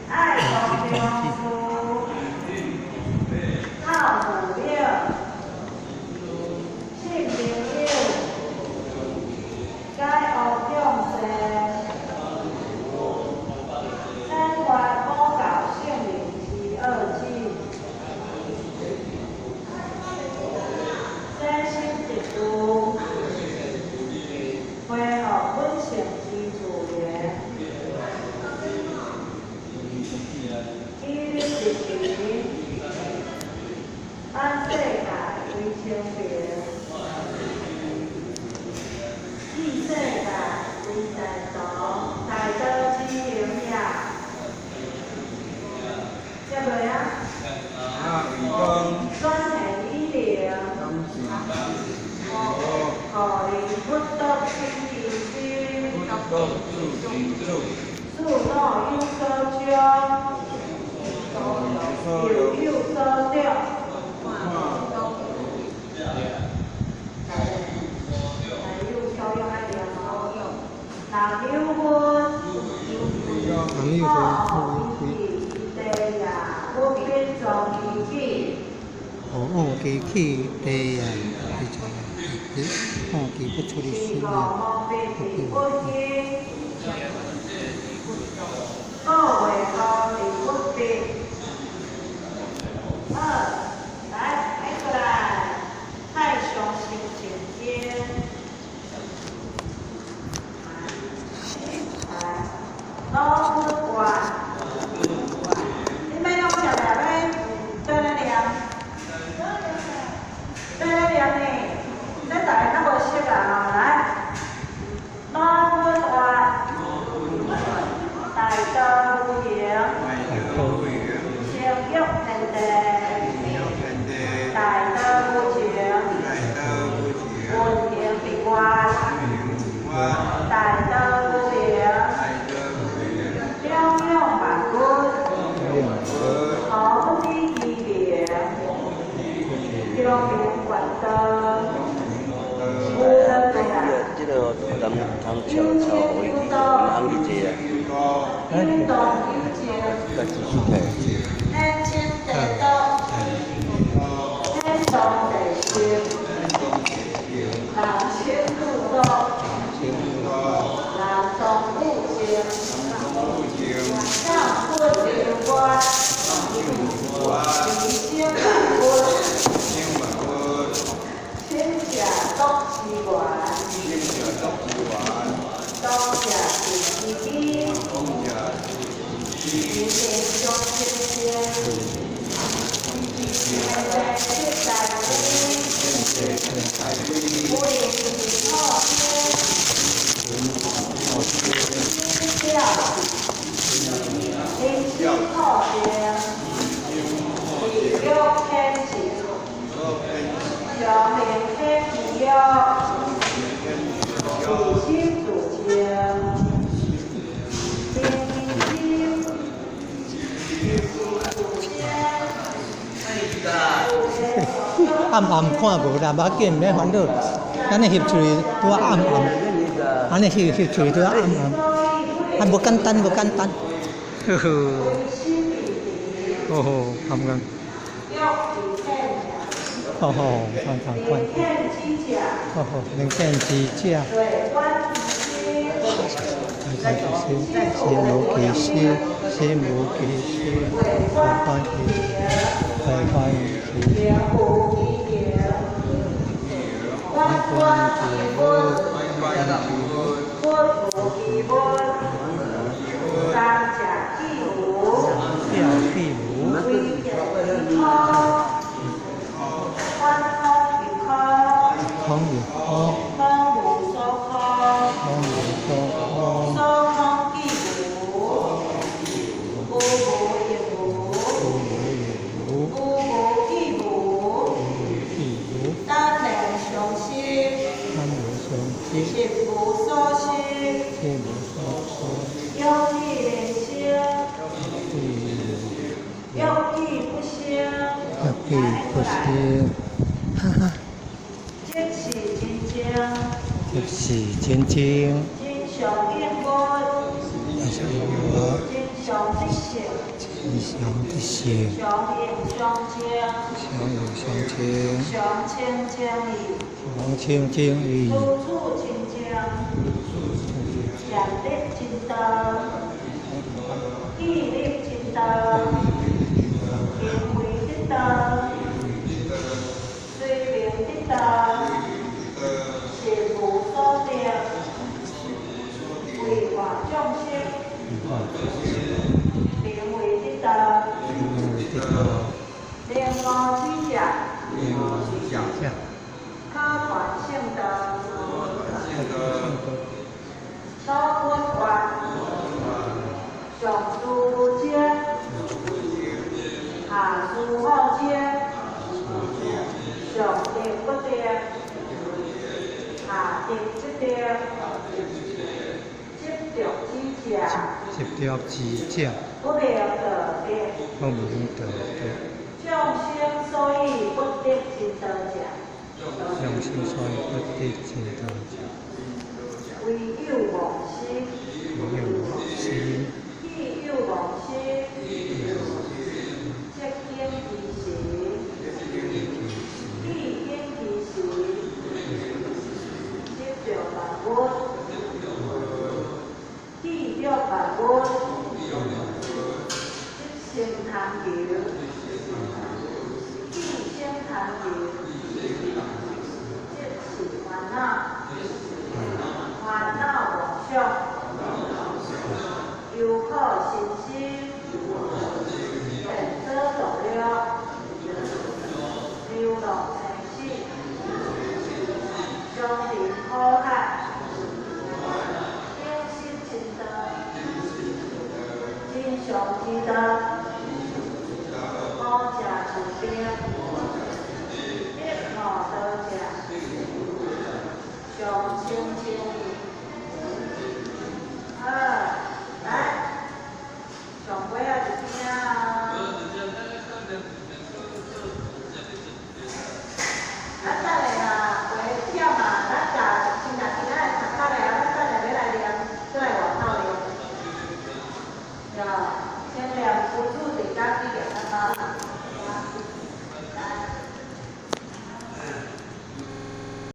愛是國種子。孝父母，信朋友，解惡眾生，顯發果報聖明之惡智，洗心淨度，恢復本性之自然，以日一時，滿世界為清明，異世界為善途，大道之行也。接落啊，轉現以靈，予令佛國清淨心，四惱有所長，又有所得。有所用愛念哦。人有分，人有分，地也，佛必裝其起。哦，機器地啊，非常，哦，機不出的心啊，不必。各位好，禮佛畢。好，來，來過來，太上心靜經。來，老佛願，你欲攏食來欲倒咧念？倒咧念呢？這大家較無熟啊吼，來，老佛願，大道無形，成育天地，大道無情，運行閉關，大道無形，兩養萬物，毫不離其名，長明願道，無得過來。這個人通超超予伊去，毋通去坐啊。運動有情，甲繼續睇。顯清地道，顯動地心，人生苦樂，人當有情，向佛留願，離生萬物，請食毒之源，當食善之基，人天上清淨，天地七大歸，無靈淨土天，心表，靈心土定，地獄天智，長明天其約，自心自淨，明其心，自心自淨。暗暗看無啦，無要緊，免煩惱。咱咧翕出來拄仔暗暗，按呢翕翕出來拄仔暗暗，啊無簡單，無簡單。呵呵，哦吼，暗暗。哦吼，看看看。哦吼，靈天之者。大觀其心，心無其心，心無其心，大觀其心，大觀其心。大觀其無，大觀其無。了既無。空有空，空無所空，無無亦無，無無亦無，單能相吸，切無所修，欲起能生，欲起不生，哈哈。即是真正，真相應果，真相得勝，吉祥得勝，常用常清，常用常清，常清淨意，常清淨意，處處清淨，念力真道，記力真道，行為得道，隨眠得道，實無所得，為化眾生，名為得道，名為得道，靈悟之者，者，可傳聖道，所本願，上師無者，下師好者，上得不得，下得不得，執著之者，執著之者，不明道德，不明道德，眾生所以不得真道者，眾生所以不得真道者，唯有忘失，唯有忘失，彼有忘失，則經其時，彼經其時，執著萬物，記著萬物，即生貪求，彼生貪求，即是煩惱，煩惱妄想，憂苦身心，便所動力，流浪生死，相臨苦海，永失真道，真相之道，無者自定，得悟道者，常清淨。